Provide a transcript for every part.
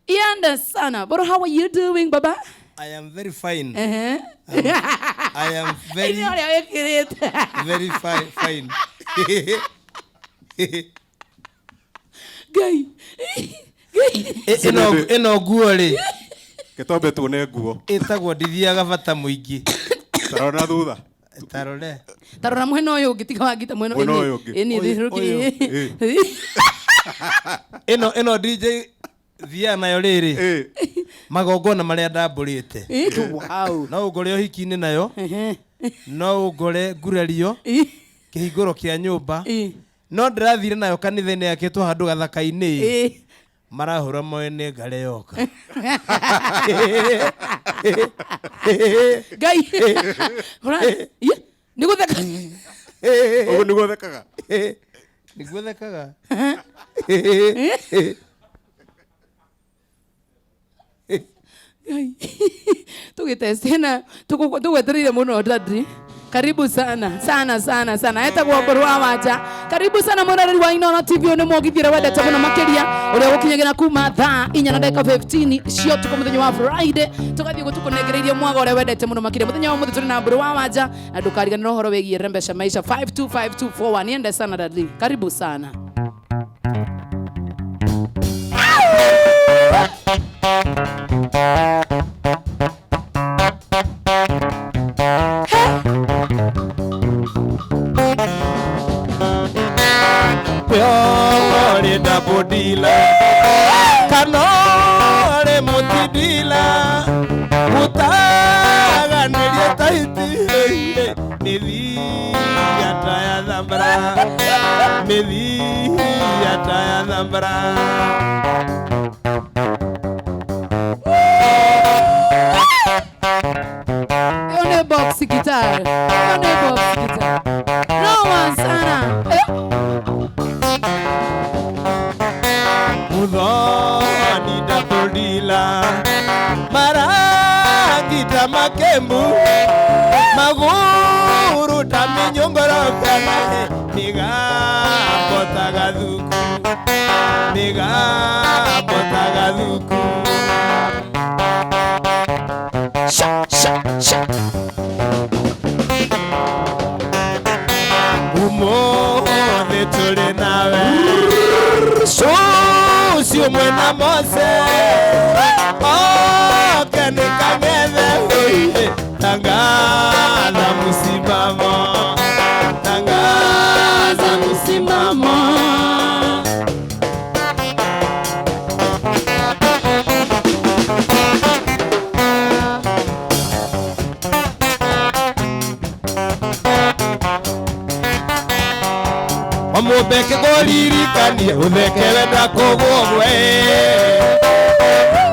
Iende sana. But how are you doing, baba? I am very fine. Ehe. I am very Ĩno ũrĩa wĩkĩrĩte. very fine. Ngai. Ngai. Ĩno nguo rĩ Gĩtombe tuone nguo. Ĩtagwo ndithiaga bata mũingĩ. Tarora na thutha. Tarore. Tarora mwena ũyũ ũngĩ tiga wangita mwena Mwena ũyũ ũngĩ. Ĩni Ũyũ, thĩ. Ĩno DJ thiaga nayo rĩrĩ magongona marĩa ndambũrĩte. Wow. No ũngore ũhiki-inĩ nayo, no ũngore ngurario kĩhingũro kĩa nyũmba, no ndĩrathire nayo kanitha-inĩ yakĩtwo handũ gathaka-inĩ marahũra moe nĩ ngare yoka. Ngai. Hũra. Ye, nĩ gũtheka. Ũguo nĩguo thekaga. Nĩguo thekaga. Ngai. Tũgĩtestena tũgwetereire mũno daddy. Karibu sana sana sana sana. Etagwo Mbũrũ wa Wanja. Karibu sana mwĩroreri wa Inooro TV, ũyũ nĩ mũgithi ũrĩa wendete mũno makĩria, ũrĩa ũgũkinyagĩra kuma thaa 4 na ndagĩka 15 cia ũtukũ mũthenya wa Friday, tũgathiĩ ũguo tũkũnengereirie mwaga ũrĩa wendete mũno makĩria. Mũthenya wa ũmũthĩ tũrĩ na Mbũrũ wa Wanja, na ndũkariganĩrwo ũhoro wĩgiĩ Rembesha Maisha 525241. Niende sana daddy. Karibu sana. Pyore dabodila kanore mutidila mutaganĩria taiti mĩthia ta ya thambara mĩthia ta ya thambara. Hiyo ni box guitar. Hiyo ni box guitar. Noma sana. Muthoni ndabũndila marangita makembu magũrũ ta mĩnyongoro kana mĩgambo ta gathuku mĩgambo ta gathuku. Sha sha sha. Ũmũthĩ tũrĩ nawe ũcio mwena Mose oke nĩ kang'ethe ũiĩ tangatha mũsimamo tangatha mũsimamo. Wamũmbeke kũririkanie ũtheke wenda kũgwo gwe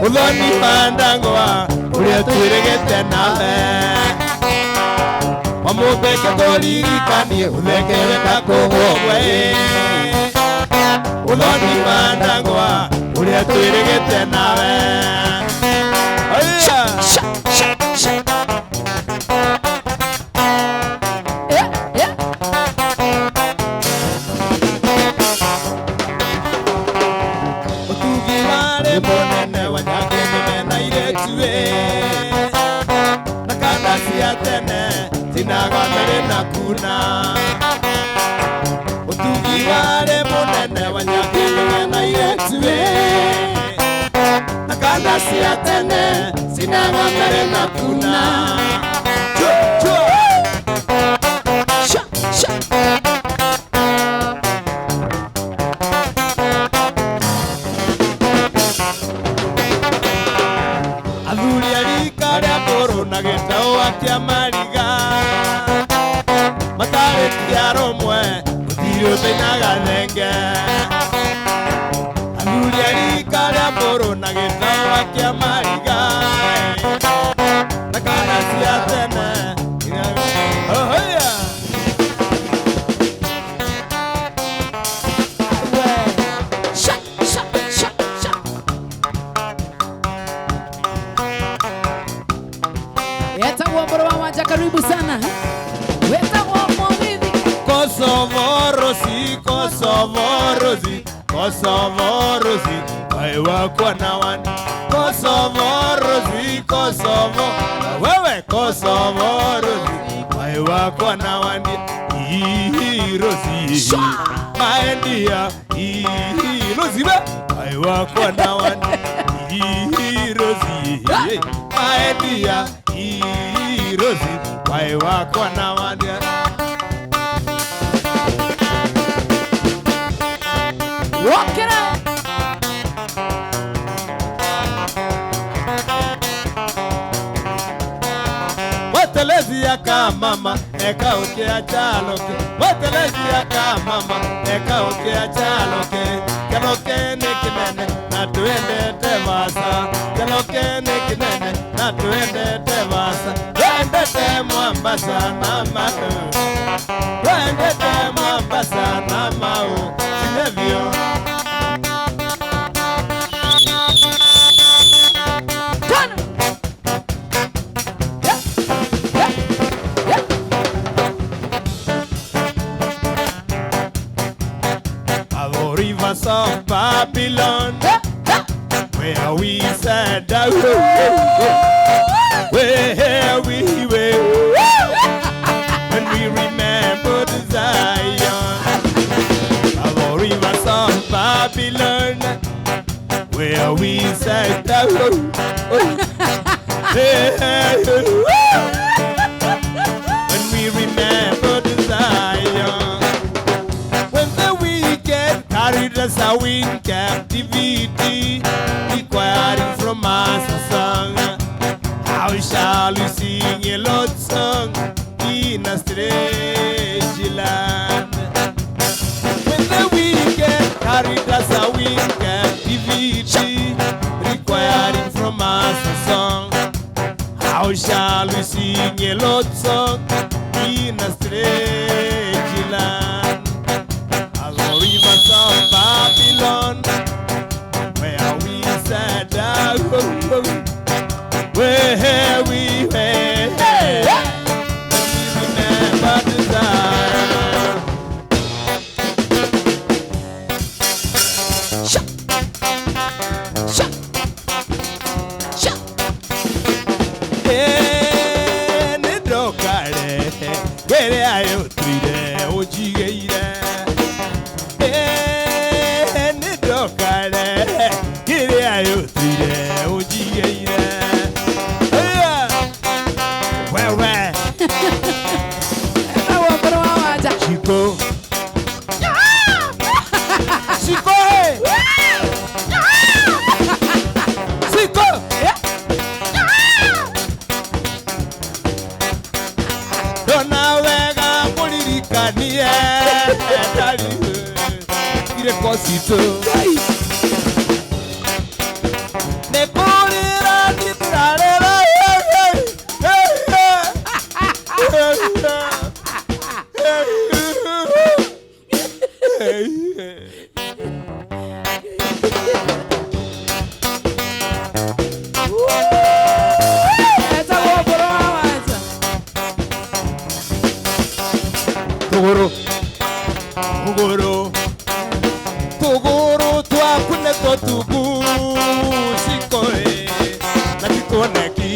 ũthoni wa ndangwa ũrĩa twĩrĩgĩte nawe. Wamũmbeke kũririkanie ũtheke wenda kũgwo gwe ũthoni wa ndangwa ũrĩa twĩrĩgĩte nawe. Aya. Sha sha sha. Eh eh. Ũtugi warĩ mũnene wa Nyakĩndũ mena airĩtu ĩ na kanda cia tene cinaga mbere na kuna. Ũtugi warĩ mũnene wa Nyakĩndũ mena airĩtu ĩ na kanda cia tene cinaga mbere na kuna. Chua, chua. Sha sha. Athuri a rika rĩa mbũrũ na gĩtaũ akia mariga matarĩ tiara ũmwe gũtirĩ ũtainaga thenge. Athuri a rika rĩa mbũrũ na gĩtaũ akia mariga na kana cia tene. Ohoya. Sha sha sha sha. Etagwo Mbũrũ wa Wanja, karibu sana. Wetagwo Mũgithi. Kosovo Rosi, Kosovo Rosi, Kosovo Rosi, Kai wakwa na wani. Somo Rosi Mai wakwa na wandi Rosi Maendia Rosi we Mai wakwa na wandi Rosi Maendia Rosi Mai wakwa na wandi Walk it out. Watelezi aka mama eka oke achaloke Watelezi aka mama eka oke achaloke Chaloke ne kinene na tuende tevasa Chaloke ne kinene na tuende tevasa Tuende te Mombasa na mau Tuende te Mombasa na mau Sinevyo Of Babylon, where we sat down, where we were, when we remembered Zion. Our rivers of Babylon, where we sat down, when we remembered Zion. When the wicked carried us away in captivity, requiring from us a song. How shall we sing a Lord's song in a strange land? When the wicked carried us away in captivity, requiring from us a song. How shall we sing a Lord's song in a strange land? Rivers of Babylon, where we sat down, where we were, when we remember the time. Sha, sha, sha. Ne drogare, where I tride, ojigeire. Chico. Chico. Chico. Dona wega mulirikanie ndari kosito. Tuguru, tuguru, tuguru twakune tugu sikoe na tikoneki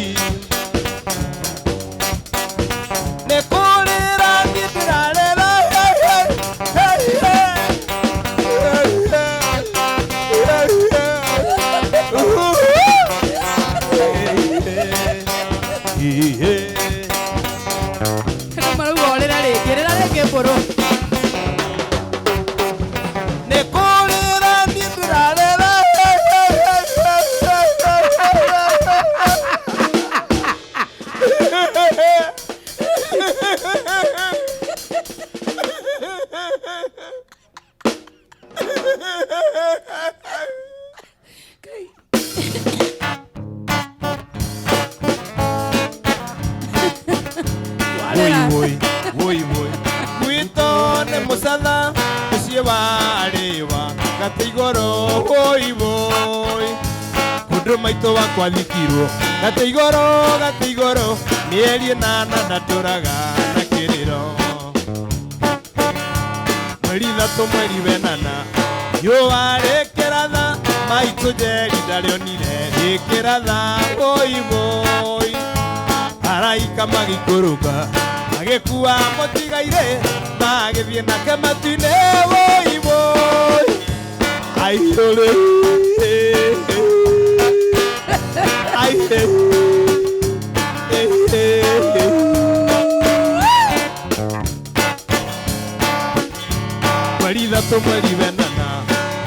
ne kolera nidralela hey hey hey hey hey. Woi woi woi woi ne musatha ucio warĩwa gatĩ igũrũ woi woi kũndũ maitũ wakwa thikirwo gatĩ igũrũ mĩeri ĩnana ndatũraga na kĩrĩro mweri ithatũ mweri wenana riũa rĩkĩratha maitũ njeri ndarĩonire rĩkĩratha woi woi. Araika magĩikũrũka magĩkua mũtigaire magĩthiĩ nake matu-inĩ woi woi aihũrĩ aihe mweri ithatũ mweri wenana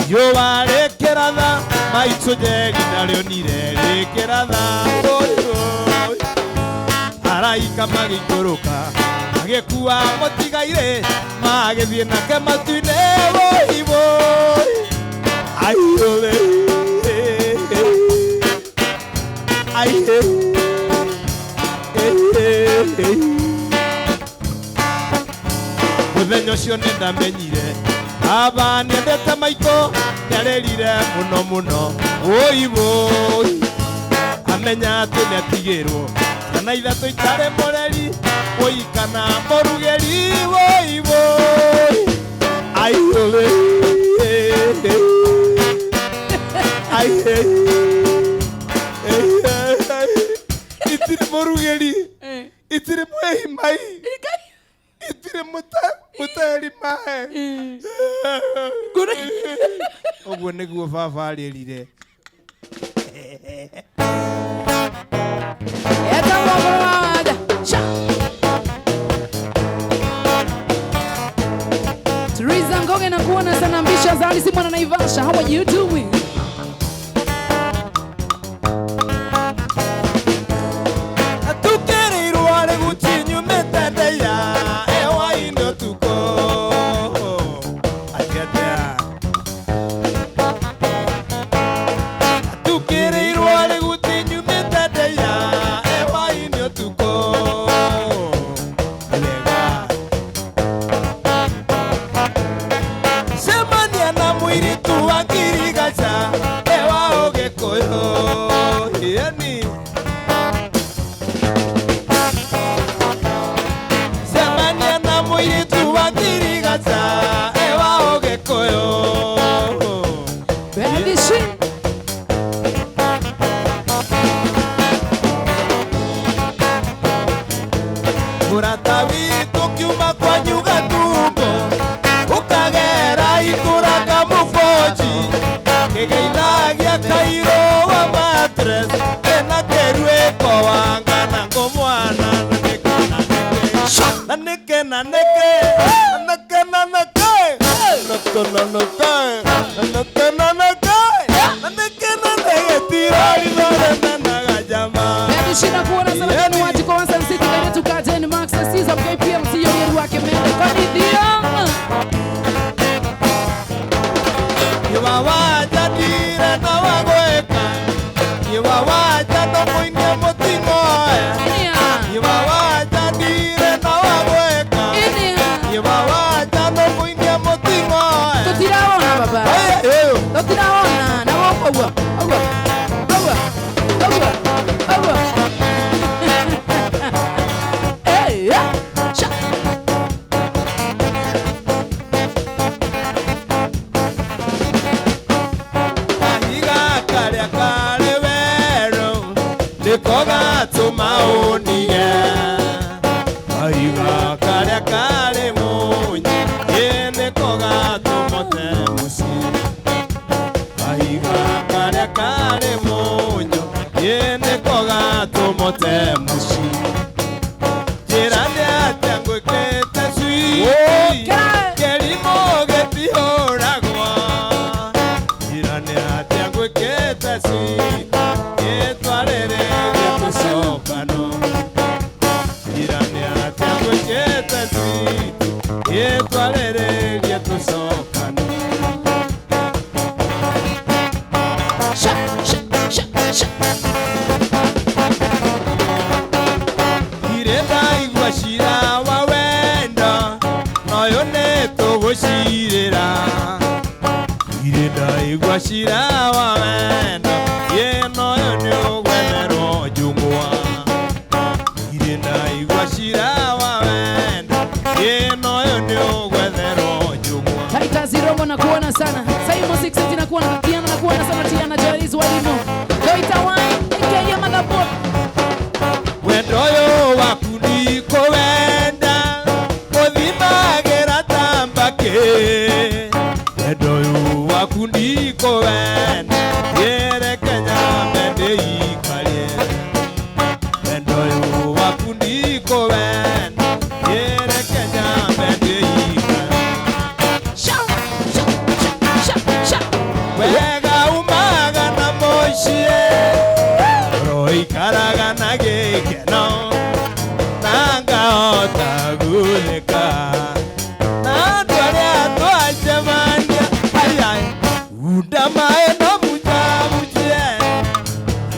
riũa rĩkĩratha maitũ njeri narĩonire rĩkĩratha woi woi araika magĩikũrũka magĩkua mũtigaire magĩthiĩ nake matu-inĩ woi woi aihũrĩ aihe mũthenya ũcio nĩ ndamenyire baba nĩendete maitũ nĩarĩrire mũno mũno woi woi amenya atĩ nĩatigĩrwo ciana ithatũ itarĩ mũreri woi kana mũrugĩri woi woi aihũrĩ aihe itirĩ mũrugĩri itirĩ mwĩhi mai itirĩ mũteri maĩ ũguo nĩguo baba arĩrire. Teresa Ngoge na kuona sana mbisha za Alice mwana Naivasha. How are you doing?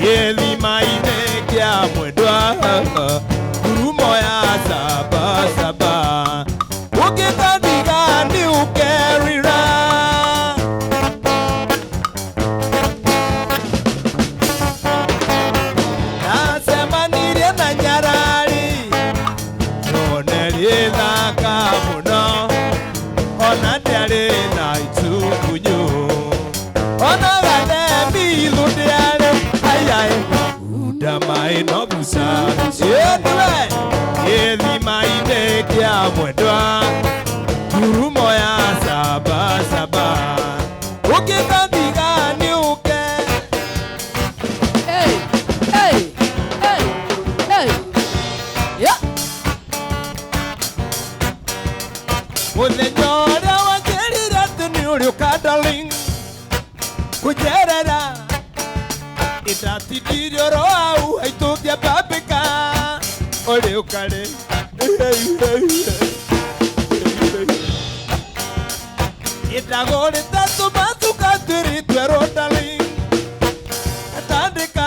Gĩthima-inĩ kĩa mwendwa ngurumo ya saba saba ũngĩkandiga nĩ ũkerira. Ndacemanirie na nyarari none rĩthaka mũno ona ndĩarĩ na itukunyu ona gathemithũ ndĩarĩ ayae unda maĩ no buca ĩniwe gĩthima-inĩ kĩa mwendwa ngurumo ya saba saba ũngĩkandiga nĩ ũke. Hey, hey, hey, hey. Yeah. Mũthenya ũrĩa wanjĩrire atĩ nĩ ũrĩũka darling kũnjerera ĩndatindirie oro hau haitũkia mbambĩka ũrĩũka rĩ. Ĩndagũrĩte tũmatuka twĩrĩ twerũ darling atandĩka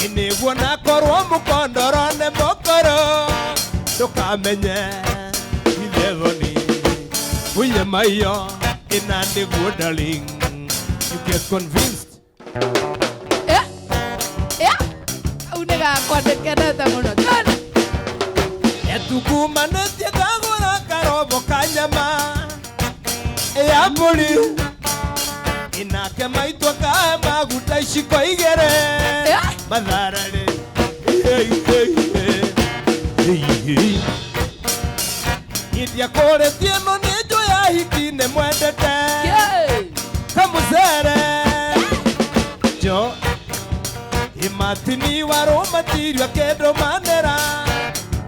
ĩnĩguo nakorwo mũkondoro nĩ mũkũrũ ndũkamenye ithethoni uye maiyo ĩna nĩguo darling you get convinced. Yeah. Yeah. Au nĩ gakwa ndĩkenete mũno. Twana. Etukumanĩtie ngagũra karobo ka nyama ya mbũri inake maitũ akahe maguta iciko igĩrĩ Yeah. mathararĩ. Ndiakũrĩtie ĩno nĩ njũya hiki nĩ mwendete Yeah. kamũcere jo imatini warũmatirio kĩndũ manera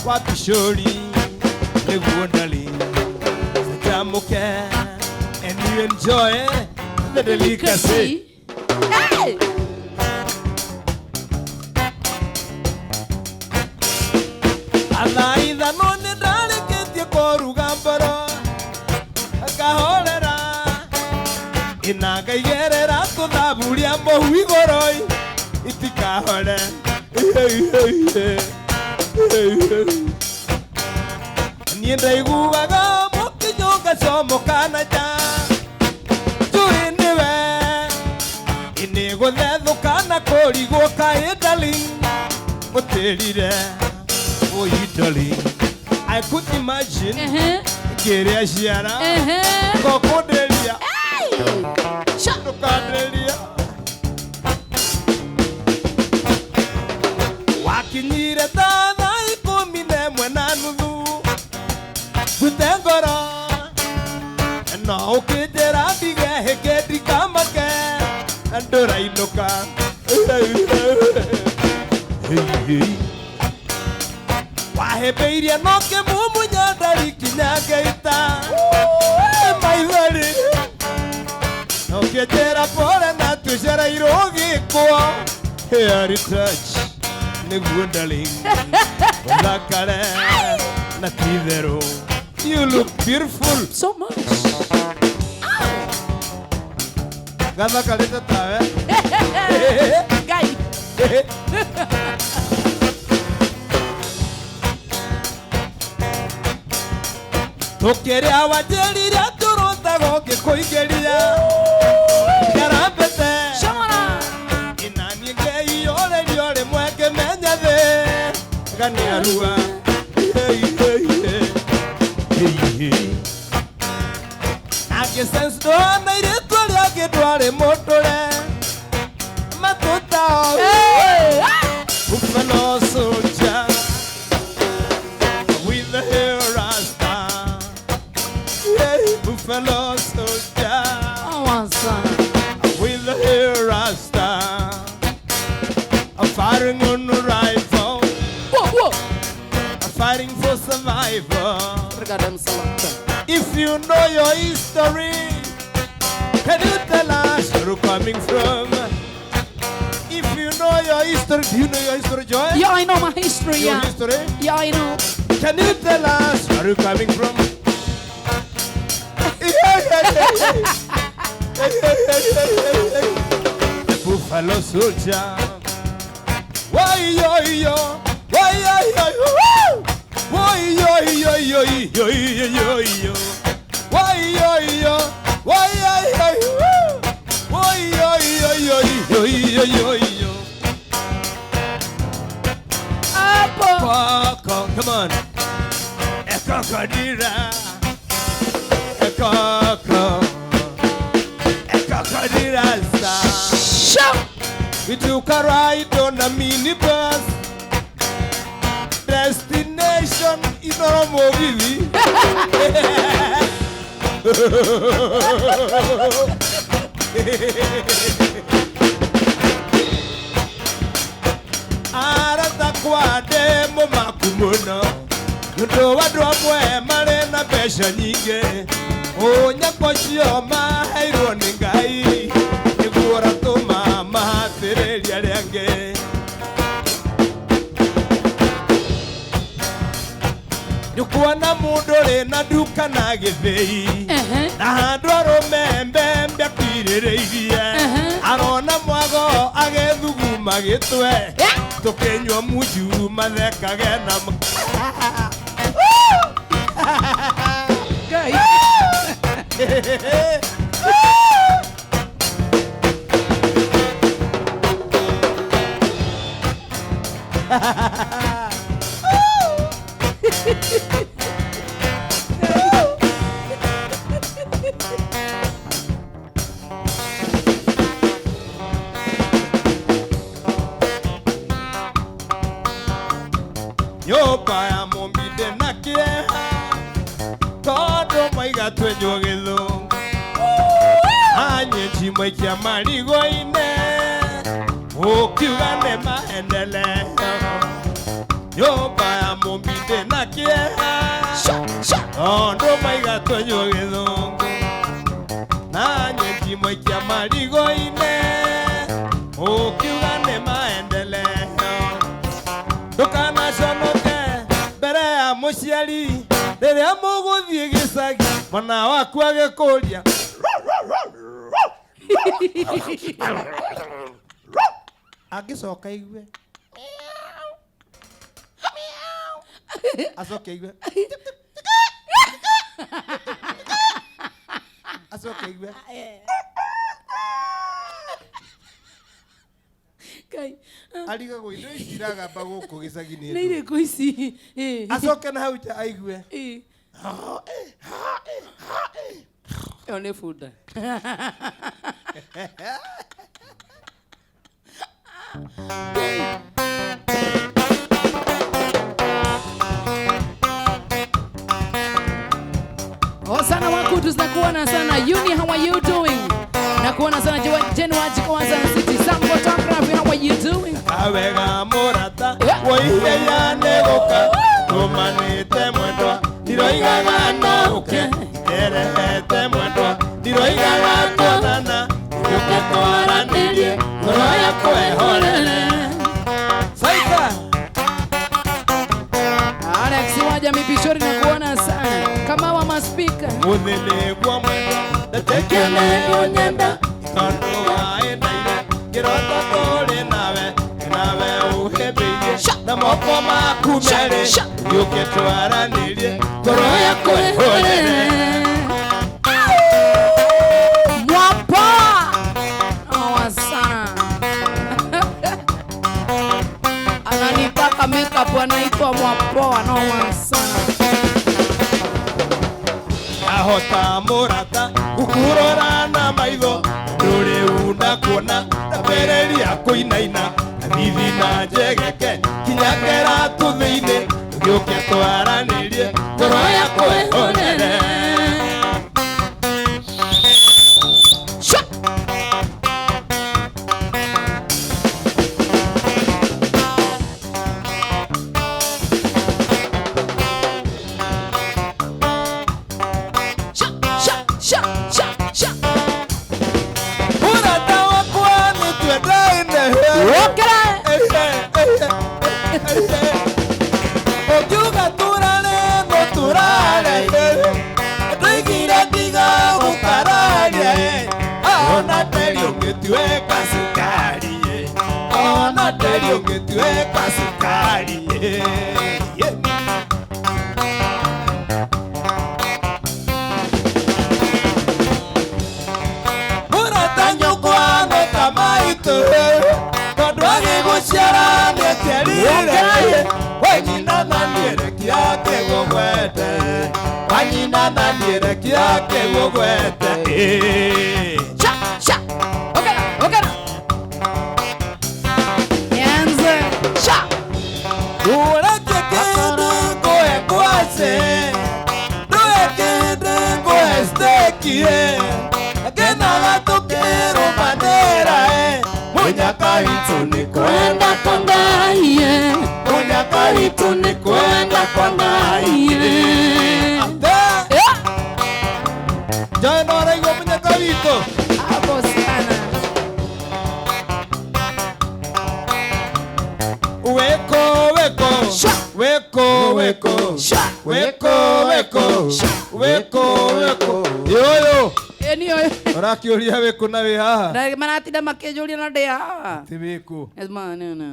wa picũri nĩguo ndali canjamũke and you enjoy the delicacy. Hey. Thaa ithano nĩ ndarĩkĩtie kũruga mboro ngahorera ĩna ngaigerera tũthaburia mũhu igũrũ itikahore. Niĩ ndaiguaga mũkinyo ngacomoka na nja njũĩ nĩwe ĩnĩgũthethũka na kũrigwo kaĩ darling ũtĩrire. Oh, you darling, I could imagine ngĩrĩa ciara ngokũndĩria Hey. Sha. ndũkandĩria wakinyire ta thaa 11:30 ngute ngoro no ũkĩnjĩra ndige hĩkĩ ndikamake ndũrainũka. Wahĩmbĩirie no kĩmumunya ndari kinya ngeita maithori no kĩnjĩra pore na twĩcereirwo gĩkwo heritage nĩguo darling ũthakare na ti itherũ you look beautiful So much. gathakarĩte tawe. Ngai. Tũkĩrĩa wanjĩrire tũrũtagwo ngĩkũingĩria njarambĩte Shomora. ĩnaniĩ ngĩiyũrĩrio rĩmwe ngĩmenya thĩ ganiarua. Nangĩ sense ndona irĩtwa rĩangĩ ndwarĩ mũtũre matũtao. Hey. Ah. Buffalo soldier with the hair rasta. Yeah, Buffalo soldier Oh, son. with the hair rasta. A firing on a rifle, Whoa, whoa. a fighting for survival. Regadam selector. If you know your history, can you tell us where you're coming from? If you know your history, do you know your history, Joy? Yeah, I know my history. Your Yeah. history? Yeah, I know. Can you tell us where you're coming from? Yeah, yeah, yeah, yeah. Hey, hey, hey, hey, hey, hey. Buffalo Soldier. Why yo yo, why yo yo, why yo yo yo yo yo yo, why yo yo, why yo yo, why yo yo yo yo yo yo. Apple, come on. Ekokodira, ekoko, ekokodira sa. We took a ride on a minibus. Destination is not a movie. Arata kwa demo makumono. Ndo wadu amwe mare na pesha nyinge. Onya koshio mahairwo ni Ngai. Niguo ratũma mahatĩrĩria arĩa angĩ. Nĩkuona mũndũ ũrĩ na nduka na gĩthĩi na handũ arũme mbembe akirĩrĩirie arona mwago agĩthuguma gĩtwe tũkĩnyua munju mathekage na Ngai. Nyũmba ya mũmbinde na kĩeha tondũ maiga twenywo gĩthũngũ anyinji mwaikia marigũ-inĩ ũkiuga nĩ maendeleo. Nyũmba ya mũmbinde na kĩeha tondũ maiga twenywo gĩthũngũ na anyinji mwaikia marigũ-inĩ ũkiuga nĩ maendeleo. Ndũkanaconoke mbere ya mũciari rĩrĩa mũgũthiĩ gĩcagi mwana waku agĩkũria angĩcoka igue acoke igue acoke igue Ngai. Arigagwo indo ici iragamba gũkũ gĩcagi-inĩ Nĩ irĩkũ ici? Acoke na hau nja aigue Ĩyo nĩ bunda. Osana wakutu zinakuona sana. Yuni, how are you doing? Nakuona sana Jen Wajiko wa Sun City. Sam Photography, how are you doing? Awega murata woihe ya negoka tumanite mwendwa ndiroigaga no ũke nderehete mwendwa ndiroigaga tuonana ũke twaranĩrie ngoro yakwa ĩhorere. Saika Alex Waja Mipishori nakuona sana. Kama wa maspika Muthĩ nĩguo mwendwa ndatekene ũnyenda tondũ waendaire ngĩrota tũrĩ nawe nawe ũhĩmbĩirie na moko maku merĩ gĩũke twaranĩrie ngoro yakwa ĩhorere. Mwapa awa sana. Ananipaka makeup anaitwa Mwapoa noma sana. Ahota mũrata gũkũrora na maitho ndũrĩ ndakuona ndambĩrĩria kũinaina thithi na njegeke kinya kĩratũ thĩinĩ gĩũke twaranĩrie ngoro yakwa ĩhorere. Mũrata wakwa nĩ twendaine. Ũngiuga tũrare no tũrare ndoigire ndiga gũkararia ona teri ũngĩtuĩka cukari. Nderi ũngĩtuĩka cukari. Mũrata nyũkwa nĩ ta maitũ, tondũ agĩgũciara nĩatiarire. Wanyina na niĩ ake gũgwete, wanyina na niĩ ake gũgwete. Sha, sha. Okera, okera. Nianze. Sha. Ũreke kĩndũ ngũhe ngwacĩ, ndũhe kĩndũ ngũhe steki, ngenaga tũkĩrũmanĩra, mũnyaka witũ nĩ kwenda Kwenda kwa Ngai. Mũnyaka witũ nĩ kwenda kwa Ngai. Yeah. Joe no araigua mũnyaka witũ. Hapo sana. Weko weko. Sha. Weko weko. Sha. Weko weko. Sha. Weko weko. Yoyo. Ĩ niĩ ũyũ. Ũrakĩũria wĩkũ na wĩ haha? Na maratinda makĩnjũria na ndĩ haha. Ti wĩkũ. Yes, man, no, no.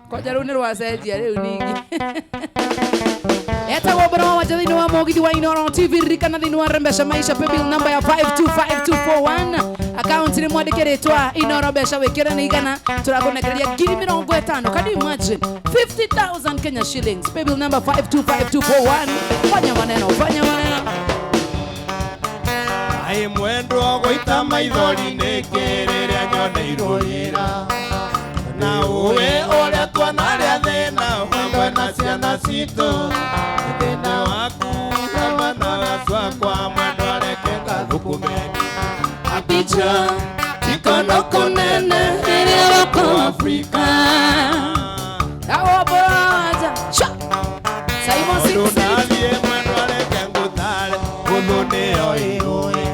Kwanja rĩu nĩ rwacenjia rĩu ningĩ. Etagwo Mboro wa Wanja thĩinĩ wa mũgithi wa Inooro TV. Ririkana thĩinĩ wa Rembesha Maisha paybill number ya 525241, account nĩ mwandĩke rĩtwa Inooro mbeca wĩkĩre nĩ igana, tũrakũnekereria 50,000. Can you imagine? 50,000 Kenya shillings. Paybill number 525241. Fanya maneno, fanya maneno. Ai mwendwa gũita maithori nĩkĩ rĩrĩa nyoneirwo wĩra, na ũĩ ũrĩa twanarĩa thĩna hamwe na ciana citũ, thĩna waku hamwe na wakwa mwendwa reke ngathũkũme. Abidjan tikono kunene ĩrĩa wako Afrika. Awo Mboro wa Wanja. Sha. Simon Ũndũ 6. ndathiĩ mwendwa reke ngũtare, gũthũ nĩyo ĩũĩ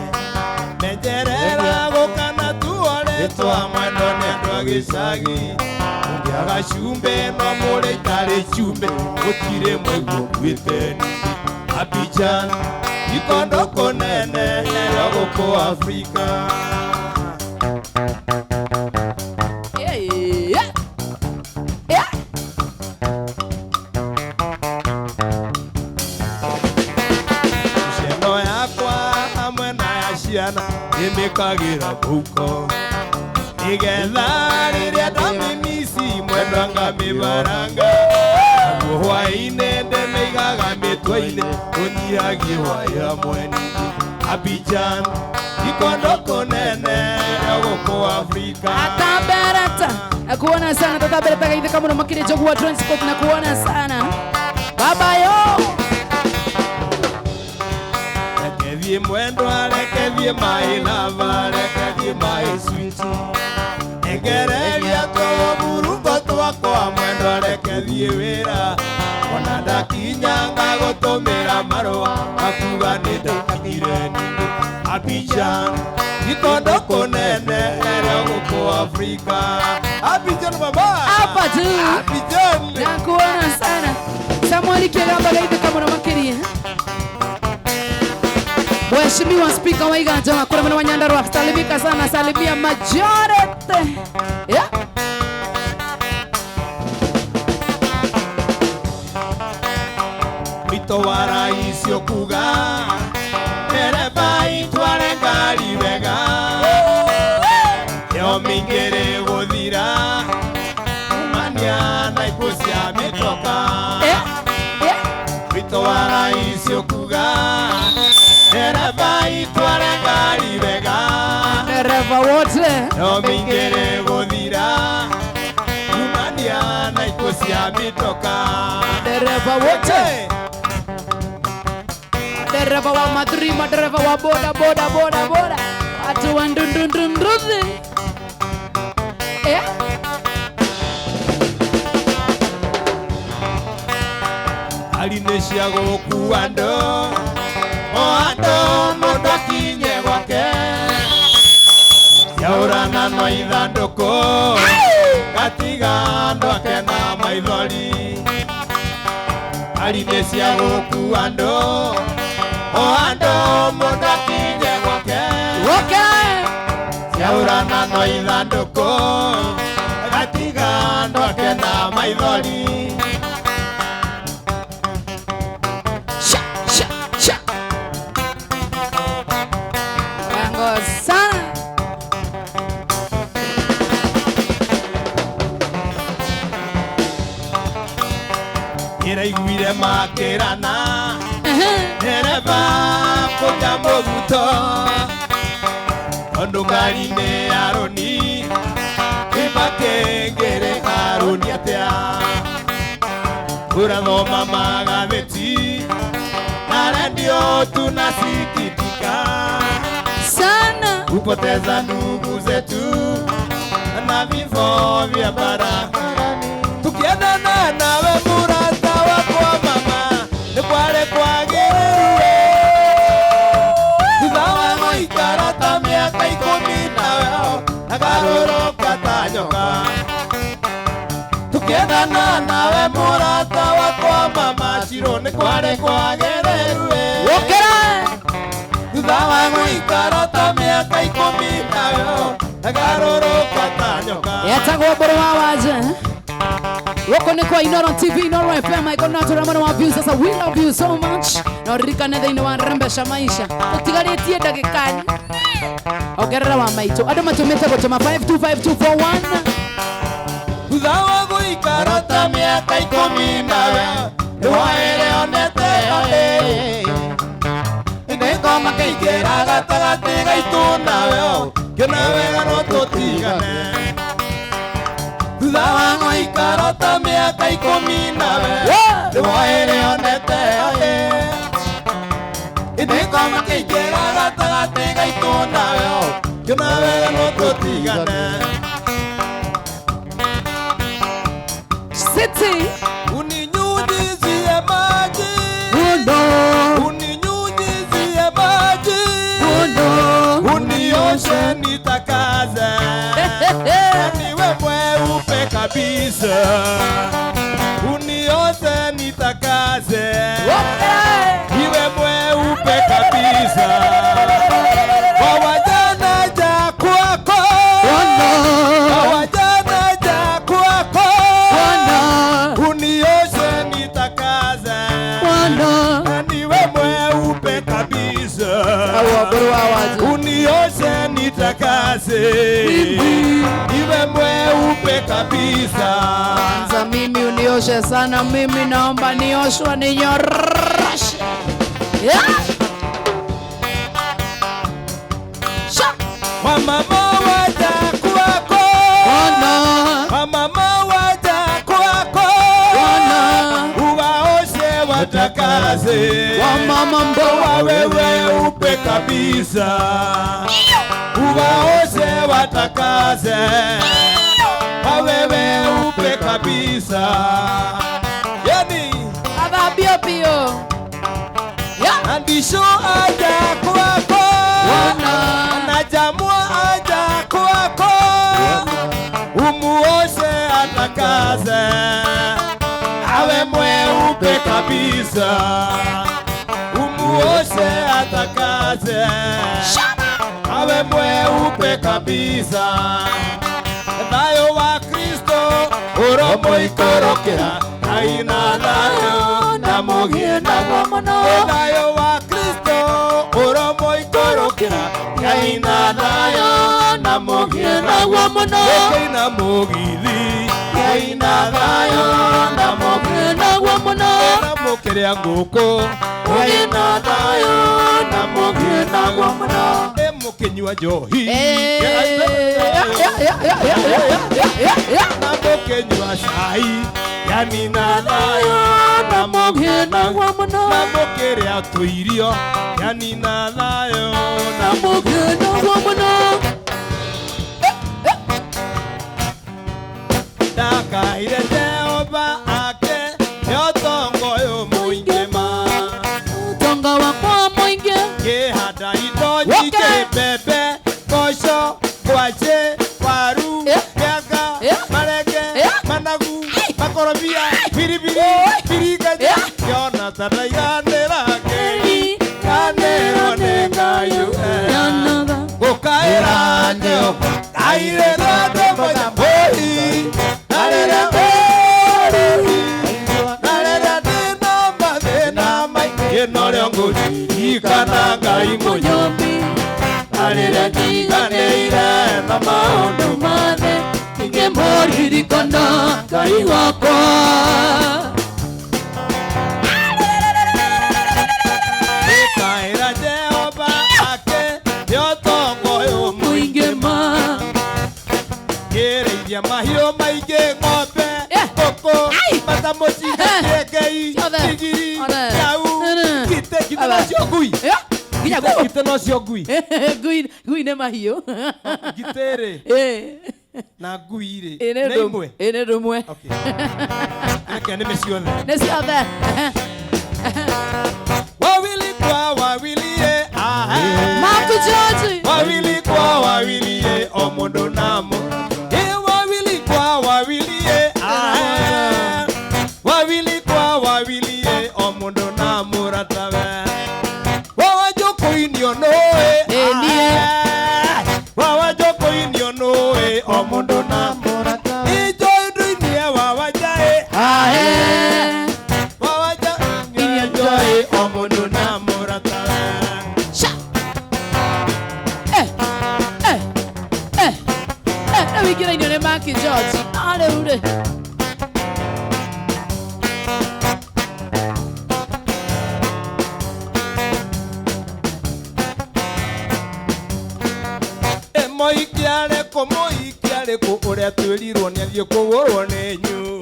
menjerera gũkana tuoretwa mwendwa nĩ andũ a gĩcagi, ũngĩaga cumbĩ no mũrĩ itarĩ cumbĩ, gũtirĩ mũiguo ũkuĩte ningĩ. Abidjan ikondo kũnene ĩrĩa gũkũ Afrika. Yeah, yeah. Yeah. Mĩceno yakwa hamwe na ya ciana ndĩmĩkagĩra mũhuko, nĩgetha rĩrĩa ndamĩmici mwendwa ngamĩbaranga, naguo hwaĩ-inĩ ndĩmĩigaga mĩtwe-inĩ, tũnyihagie hwaĩ hamwe ningĩ. Abidjan ikondo kũnene ĩrĩa gũkũ Afrika. Tata Beretta. Nakuona sana Tata Beretta kaithika muno makĩria Jogoo Transport, nakuona sana. Baba yo. Reke thiĩ mwendwa, reke thiĩ my lover, reke thiĩ my sweet, Ngereria tũmurungo twakwa mwendwa, reke thiĩ wĩra, ona ndakinya ngagũtũmĩra marũa makuga nĩ ndakinyire ningĩ. Abidjan ikondo kũnene ĩrĩa gũkũ Afrika. Abidjan baba. Hapa tu. Abidjan. Nakuona sana. Samuel Kigamba gaithika muno makĩria. Mheshimiwa Spika wa Iganja kura mwena wa Nyandarua, salimika sana, salimia majority. Yeah. Mwito wa rais ũkuga ndereba itware ngari wega, yo mĩingĩ rĩgũthira kumania na ikuũ cia mĩtoka. Mwito wa rais ũkuga ndereba itware ngari wega, Dereva wote. yo mĩingĩ rĩgũthira kumania na ikuũ cia mĩtoka. Dereva wote. Dereva wa madri, madereva wa boda boda boda boda, watu wa ndundundunduzi. Ngari nĩ cia gũkua andũ, o andũ mũndũ akinye gwake, ciaũrana no ithandũkũ gatiga andũ ake na maithori. Ngari nĩ cia gũkua andũ, o andũ mũndũ akinye gwake, ciaũrana no ithandũkũ maithori. Sha sha sha. Wango sana. Iraiguire makĩrana ndereba kũrĩa mũguto tondũ ngari-inĩ ya rũni ĩmakĩngĩrĩ harũni atĩa ũrathoma magathĩti na redio tunasikitika sana kupoteza ndugu zetu na vifo vya barabarani. Tukiendana nawe murata wakwa mama nĩ kware kwagĩrĩru thutha wa gũikara ta mĩaka ikũmi nawe agarũrũka ta nyoka. Tukiendana nawe murata wakwa mama Shiro nĩ kware kwagĩrĩru Wokera. Thutha wa gũikara ta mĩaka ikũmi nawe agarũrũka ta nyoka. Yetagwo Mbũrũ wa Wanja. Woko nĩ kwa Inoro TV, Inoro FM, iko na tũramana wa views. Sasa we love you so much. Na ũririkane thĩinĩ wa Rembesha Maisha. Ũtigarĩtie ndagĩka ongerera wa maitũ. Andũ matũmĩte gũtũma 525241. Thutha wa gũikara ta mĩaka ikũmi nawe nĩwaĩre onete nĩngoma kĩingĩra gatagatĩ gaitũ nawe ngĩona wega no tũtigane. Thutha wa gũikara ta mĩaka ikũmi nawe nĩwaĩre onete nĩngoma kĩingĩra gatagatĩ gaitũ nawe ngĩona wega no tũtigane. City. Uninyunyizie maji. Uno. Uninyunyizie maji. Uno. Unioshe nitakaze. Niwe mweupe kabisa. Unioshe nitakaze. Niwe mweupe kabisa. Wawajana ja kwako. Wawajana ja kwako. Unioshe nitakaze. Niwe mweupe kabisa. Unioshe nitakaze. Niwe mweupe kabisa. Kwanza mimi unioshe sana, mimi naomba nioshwe ninyoroshe. Yeah. Sha. Wamama waja kwako. Wamama waja kwako. Uwaoshe watakaze. Wamama mbo wawe weupe kabisa. Uwaoshe watakaze. Wawe weupe kabisa. Yani Ababio pio. Yeah. Andisho aja kwako. Anajamua aja kwako. Umuoshe atakaze. Awe mweupe kabisa. Umuoshe atakaze. Awe mweupe kabisa. Thayo wa Kristo oromo ikorokera aina thayo na mugie naguo mũno. Thayo wa Kristo oromo ikorokera aina thayo na mugie naguo mũno. Kĩina mũgithi aina thayo na mugie naguo mũno. Na mũkĩrĩa ngũkũ aina thayo na mugie naguo mũno. Mũkĩnyua njohi na mũkĩnyua cai yani na thayo na mugie naguo mũno. Na mũkĩrĩa tũirio yani na thayo na mugie naguo mũno. Ndakaire Jehova ake nĩ ũtonga ũyũ mũingĩ ma. Ũtonga wakwa mũingĩ. Ngĩhanda indo nyingĩ mbembe, mboco, ngwacĩ, waru, mĩanga, marenge, managu, makorobia, biribiri, biriganya. Ngĩona ta ndaiganĩra ngĩriganĩrwo nĩ Ngai. Gũkaĩra Jehova, kaire na ndembo nyamũi, na rĩrĩa Ndaririkana Ngai wakwa. Ikaĩra Jehova ake nĩũtonga ũyũ Mũingĩ ma. Ngĩrĩithia mahiũ maingĩ ng'ombe ngũkũ bata mũcinga kĩengei ndigiri nyau ngite ngite nocio ngui. Nginya ngui. Ngite nocio ngui. Ngui ngui nĩ mahiũ. Ngite rĩ na ngui rĩ nĩ imwe. Nĩ ũndũ ũmwe. Reke nĩme ciothe. Nĩ ciothe. Wawili kwa wawili ye Mark George. Wawili kwa wawili ye o mundu na mundu. Wawili kwa wawili ye wawili kwa wawili ye o mundu na muratawe. Wawa jokoinio noe wawa jokoinio noe o mundu na muratawe. Ijo nduinie wawa jae wawa jae joe o mundu na muratawe. Sha. Rĩu ingĩrainio nĩ Mark George. No rĩu rĩ. Moikiarĩ kũ ũrĩa twĩrirwo nĩ athiĩ kũgũrwo nĩ nyu.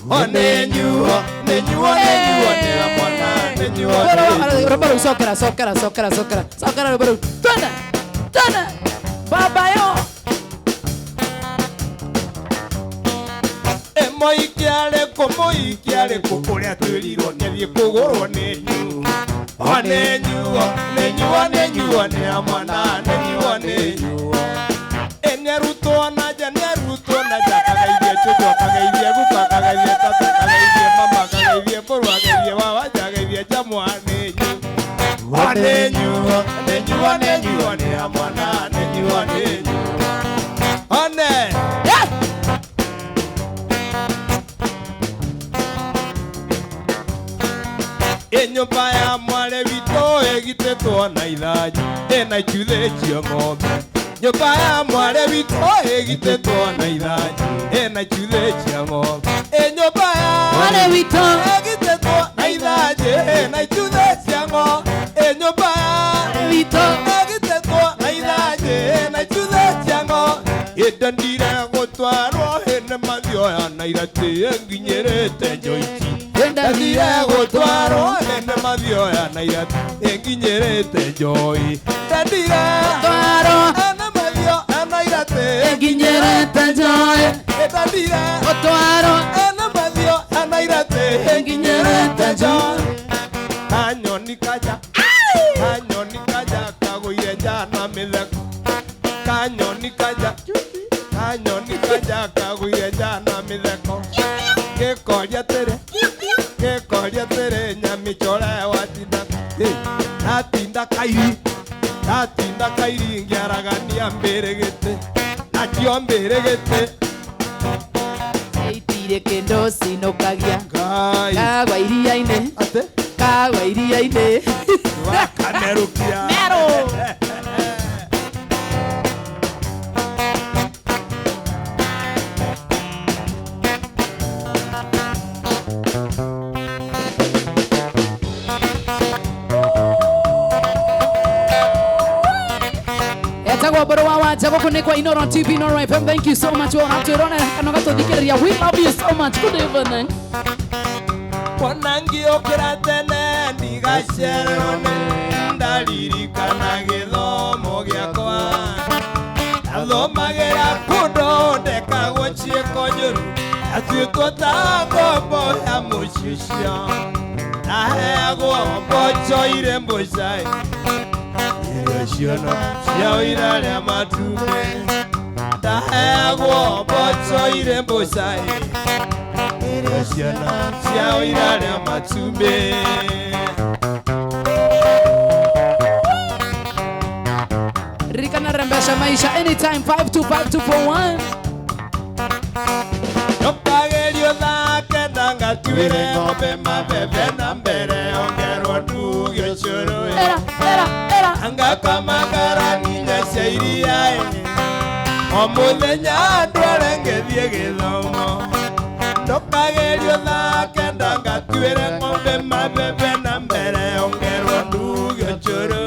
O nĩ nyuo, nĩ nyuo, nĩ nyuo, nĩ mwana, nĩ nyuo, nĩ nyuo. Rwĩmbo rũu cokera, cokera, cokera, cokera. Cokera rwĩmbo rũu. Twende, twende. Baba yo. Moikiarĩ kũ ũrĩa twĩrirwo nĩ athiĩ kũgũrwo nĩ nyu. O nĩ nyuo, nĩ nyuo, nĩ nyuo, nĩ mwana, nĩ nyuo, nĩ nyuo. Nĩarutwo na nja, nĩarutwo na nja, akagaithie cũcũ, akagaithie guka, akagaithie tata, akagaithie mama, akagaithie mũrũ, akagaithie baba, akagaithie njamwa, nĩ nyu. O nĩ nyuo, nĩ nyuo, nĩ nyuo, nĩ mwana, nĩ nyuo, nĩ nyuo. One. Nyũmba ya mwarĩ witũ ĩgitĩtwo na ithanjĩ, ĩna icuthĩ cia ng'ombe. Nyũmba ya mwarĩ witũ ĩgitĩtwo na ithanjĩ, ĩna icuthĩ cia ng'ombe. Nyũmba ya mwarĩ witũ ĩgitĩtwo na ithanjĩ, ĩna icuthĩ cia ng'ombe. Nyũmba ya mwarĩ witũ ĩgitĩtwo na ithanjĩ, ĩna icuthĩ cia ng'ombe. Ĩndendire gũtwarwo ĩnĩ mathioya na iratĩ ĩnginyĩrĩte njoichi. Ndendire gũtwarwo ĩnĩ mathioya na iratĩ ĩnginyĩrĩte njoi. Ndendire gũtwarwo ĩnĩ mathioya na iratĩ ĩnginyĩrĩte njoi. Ndendire gũtwarwo ĩnĩ mathioya na iratĩ ĩnginyĩrĩte njoi. Kanyoni kaja, kanyoni kaja kagũire njana mĩtheko. Kanyoni kaja, kanyoni kaja kagũire njana mĩtheko. Gĩkoria tĩrĩ, gĩkoria tĩrĩ nyamĩcore watinda. Ndatinda kairi, ndatinda kairi ngĩaragania mbĩrĩgĩtĩ. Nacio mbĩrĩgĩtĩ. Itirĩ kĩndũ cinũkagia. Ngai. Kagwa iria-inĩ. Atĩ? Kagwa iria-inĩ. Wakamerũkia. Merũ. Etagwo Mbũrũ wa Wanja gũkũ nĩ kwa Inooro TV, Inooro FM. Thank you so much. Ũratwĩrorera kana ũgatũthikĩrĩria. We love you so much. Good evening. Wona ngĩũkĩra tene ndigacererwo nĩ ndaririkana gĩthomo gĩakwa. Ndathomagĩra kũndũ ndekagwo ciĩko njũru, ndatuĩtwo ta ngombo ya mũciĩ ũcio. Ndaheagwo mboco irĩ mbũca, irio ciono cia ũira rĩa matumbĩ. Ndaheagwo mboco irĩ mbũca, irio ciono cia ũira rĩa matumbĩ. Ririkana rembesha maisha anytime 525241. Ndũkagerio thake na ngatuĩre ng'ombe mabebe na mbere ongerwo nduge ũcũrũ. Era, era, era. Angakamakara nginya cia iria. O mũthenya ndware ngĩthiĩ gĩthomo Ndũkagerio thaa kenda ngatuĩre ng'ombe mabebe na mbere ongerwo nduge ũcũrũ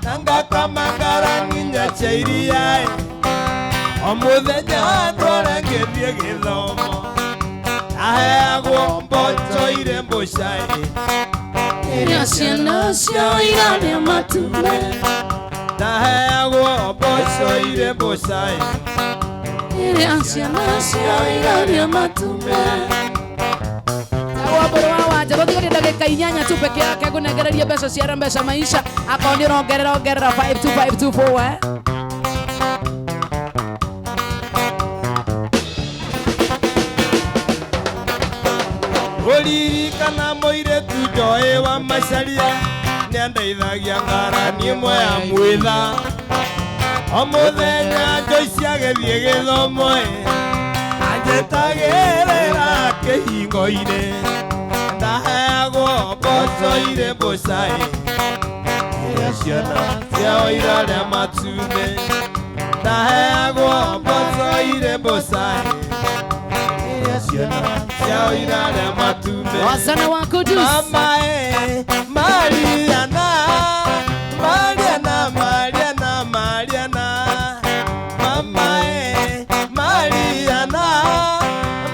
Na ngakama ngarani cia iria O mũthenya ndware ngĩthiĩ gĩthomo Aheagwo mboco irĩ mbũca Iria ciana ciao irarĩa matumbĩ Ndaheagwo mboco irĩ mbũca Iria ciana ciao irarĩa matumbĩ Wambũrũ wa Wanja tũtigarie ndagĩka 8 tu peke yake ngũnengererie mbeca cia mbeca maisha akorwo nĩ ũrongerera ongerera 52524 Ũririkana mũirĩtu njoĩ wa macaria nĩandeithagia ngarani ĩmwe ya mwĩtha O mũthenya Joyce agĩthiĩ gĩthomo anjĩtagĩrĩra kĩhingo-inĩ Ndaheagwo mboco irĩ mbũca Iria ciana ciao irarĩa matumbĩ Ndaheagwo mboco irĩ mbũca Iria ciana ciao irarĩa matumbĩ Wazana wa Kudus Mama Mariana Mariana Mariana Mariana Mama Mariana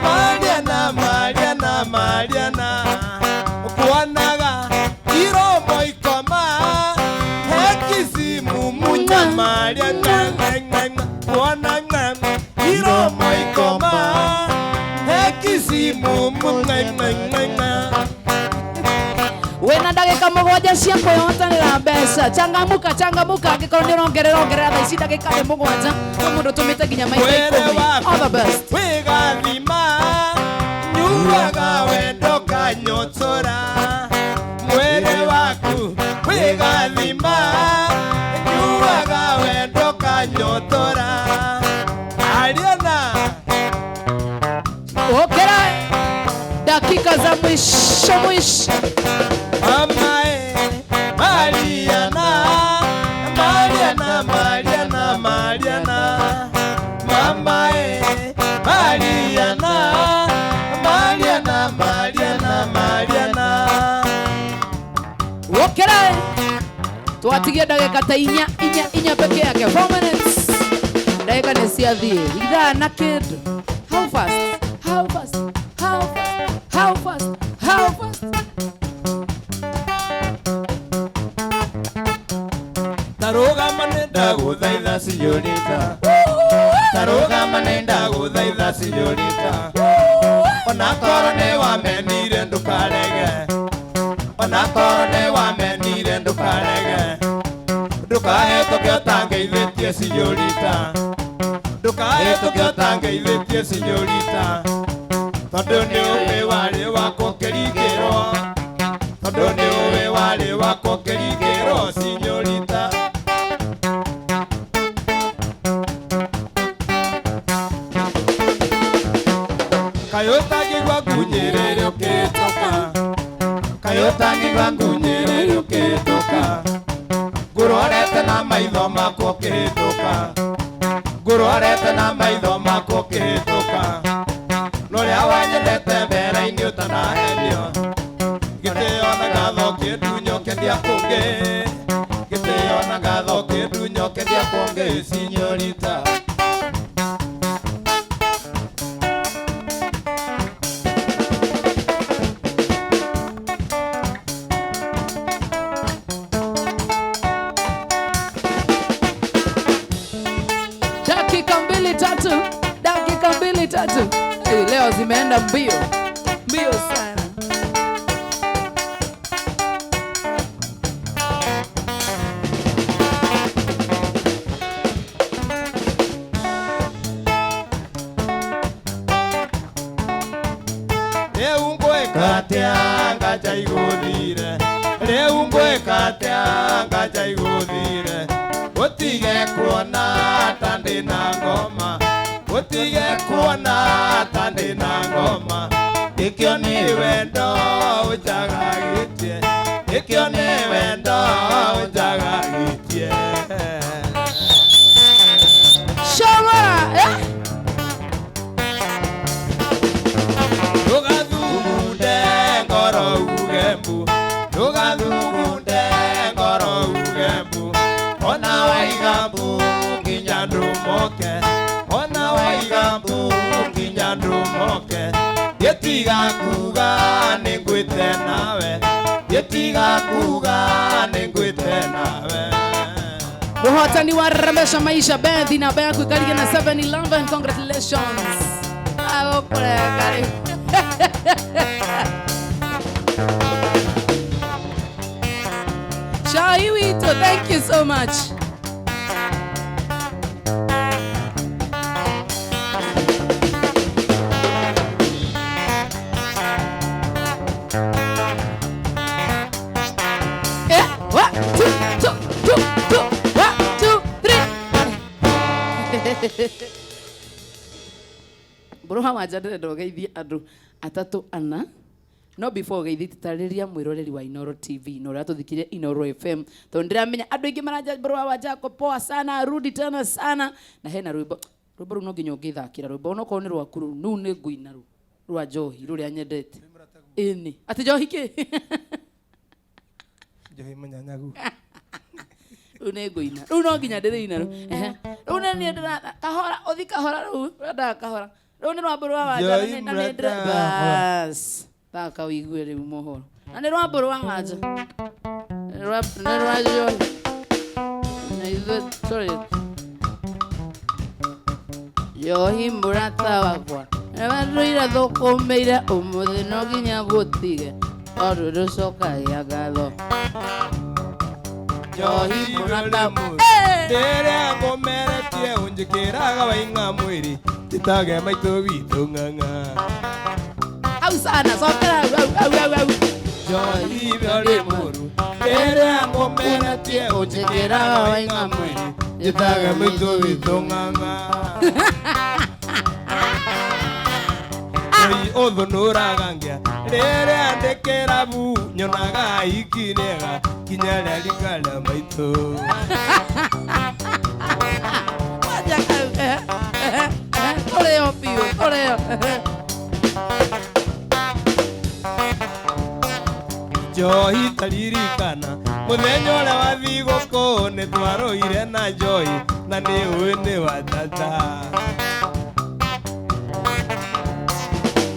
Mariana Mariana Mariana Kuonaga iromo ikoma hekisimu munya Mariana Kuonaga iromo ikoma hekisimu munya Wena ndagĩka 7 cia kwĩhotanĩra mbeca changamuka changamuka angĩkorwo nĩ ũrongerera ongerera thaa ici ndagĩka nĩ 7 no mũndũ ũtũmĩte nginya maita 10 all the best Wĩgathima nyuaga wendo kanyotora Mwĩrĩ waku wĩgathima nyuaga wendo kanyotora Ariana Okera dakika za mwisho mwisho Mama Mariana Mariana Mariana Mariana Mama Mariana Mariana Mariana Mariana Okera twatigie ndagĩka ta inya inya inya peke yake 4 minutes ndagĩka nĩ ciathiĩ ithaa na kĩndũ how fast how fast how fast how fast how fast Tarũgama nĩndagũthaitha señorita Tarũgama nĩndagũthaitha señorita Onakorwo nĩwamenire ndũkarege Onakorwo nĩwamenire ndũkarege Ndũkahĩtũke ũtangeithĩtie señorita Ndũkahĩtũke ũtangeithĩtie señorita Tondũ nĩũĩ warĩ wakwa ũkĩringĩrwo Tondũ nĩũĩ warĩ wakwa ũkĩringĩrwo señorita Kaĩ ũtangĩigua ngunyĩrĩre ũkĩhĩtũka Kaĩ ũtangĩigua ngunyĩrĩre ũkĩhĩtũka Ngũrorete na maitho makwa ũkĩhĩtũka Ngũrorete na maitho makwa ũkĩhĩtũka Norĩa wanyendete mbere-inĩ ũtanahenio Gĩtĩo na ngatho kĩndunyo kĩndia kũngĩ Gĩtĩo na ngatho kĩndunyo kĩndia kũngĩ señorita Dakika 2 3 dakika 2 3 leo zimeenda mbio mbio sana Rĩu ngwĩka atĩa nganja igũthire Rĩu ngwĩka atĩa nganja igũthire Ũtige kuona ta ndĩna ngoma Ũtige kuona ta ndĩna ngoma Ĩkĩo nĩ wendo ũnjagagĩtie Ĩkĩo nĩ wendo ũnjagagĩtie Show Gĩtiga kuga nĩ ngwĩte nawe. Gĩtiga kuga nĩ ngwĩte nawe. Muhotani wa Rembesha Maisha Bethi, namba yaku ĩkarige na 711. Congratulations. Agũkũrenga rĩu. Shai witũ, thank you so much. One, two, two, two, two, one, two, three. Mbũrũ wanja ndĩrenda ũgeithie andũ atatũ ana, no before ũgeithie tarĩria mwĩroreri wa Inooro TV na ũrĩa tũthikire Inooro FM, tondũ ndĩramenya andũ aingĩ maranja Mbũrũ wa Wanja ako poa sana, rudi tena sana, na hena rwĩmbo rwĩmbo rũu no nginya ũngĩthakĩra rwĩmbo onokorwo nĩ rwaku rũu nũu nĩ ngũina rũu rwa njohi rũrĩa nyendete. Ĩni atĩ njohi kĩ? Njohi mũnyanyagu. Rĩu nĩ ngũina rĩu no nginya ndĩrĩina rĩu. Ehe. Rĩu nĩ niĩ ndĩra kahora ũthi kahora rĩu ũrendaga kahora rĩu nĩ rwambo rwa Wanja na Njohi nĩ ndĩra mũrata wakwa. bas thaka ũigue rĩu mohoro na nĩ rwambo rwa Wanja. Nĩ rwa njohi na ithuĩ tũrĩ njohi mũrata wakwa nĩwendũire thũkũmĩire ũmũthĩ no nginya ngũtige tondũ ndũcokagia ngatho. Njohi mũrata rĩrĩa ngũmeretie ũnjĩkĩraga waing'a mwĩrĩ njĩtage maitũ witũ ng'ang'a. Hau sana cokera hau hau hau hau hau. Njohi ũrĩ mũru rĩrĩa ngũmeretie ũnjĩkĩraga waing'a mwĩrĩ njĩtage maitũ witũ ng'ang'a. Njohi ũthũnũraga ngĩa rĩrĩa ndĩ kĩrabu nyonaga hiki rĩega kinya rĩa rika rĩa maitũ. Wanja kau tũrĩo biũ tũrĩo. Njohi taririkana mũthenya ũrĩa wa thigũkũ nĩ twarũire na njohi na nĩ ũĩ nĩ wa tata.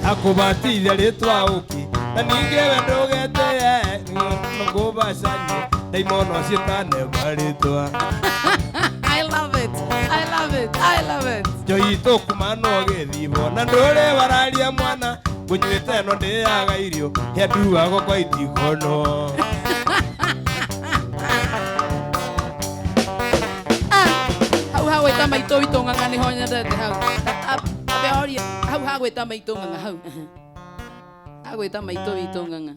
Akũbatithia rĩtwa ũkĩ na ningĩ we ndũgetĩe ngũbacanie ndaimono ciĩtane marĩtwa. I love it. I love it. I love it. Njohi tũkumanwo gĩthibo na ndũrĩ wararia mwana ngũnyuĩte no ndĩaga irio hĩanduago kwa itigono. Hau hagwĩta maitũ witũ ng'ang'a nĩho nyendete hau. Ambe horie hau hagwĩta maitũ ng'ang'a hau. Hagwĩta maitũ witũ ng'ang'a.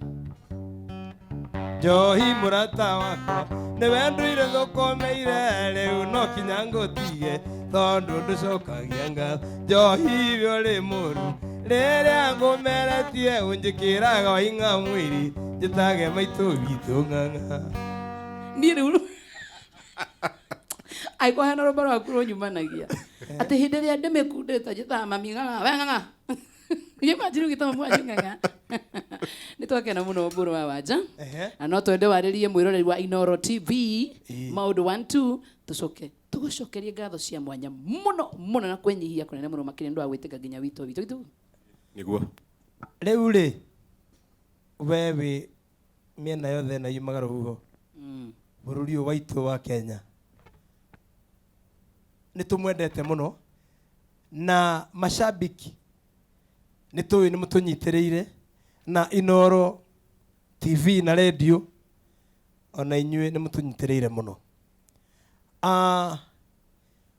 Njohi mũrata wakwa nĩwe ndũire thũkũmĩire rĩu no kinya ngũtige tondũ ndũcokagia ngatho. Njohi ũrĩ mũru rĩrĩa ngũmeretie ũnjĩkĩraga waing'a mwĩrĩ njĩtage maitũ witũ ng'ang'a. Niĩ rĩu angĩkorwo hena rwĩmbo rwaku rũnyumanagia atĩ hĩndĩ ĩrĩa ndĩmĩkundĩte njĩtaga mami ng'ang'a we ng'ang'a. Imagine ũgĩta mami wanyu ng'ang'a. Nĩ twakena mũno Mbũrũ wa Wanja. Na no twende warĩrie mwĩroreri wa Inooro TV maũndũ 1 2 tũcoke tũgũcokerie ngatho cia mwanya mũno mũno na kwĩnyihia kũnene mũno makĩria nĩ ũndũ wa gwĩtĩka nginya witũ witũ witũ. Nĩguo. Rĩu rĩ we wĩ mĩena yothe na yumaga rũhuho bũrũri ũyũ waitũ wa Kenya nĩ tũmwendete mũno na mashabiki nĩ tũĩ nĩ mũtũnyitĩrĩire na Inooro TV na radio ona inyuĩ nĩ mũtũnyitĩrĩire mũno.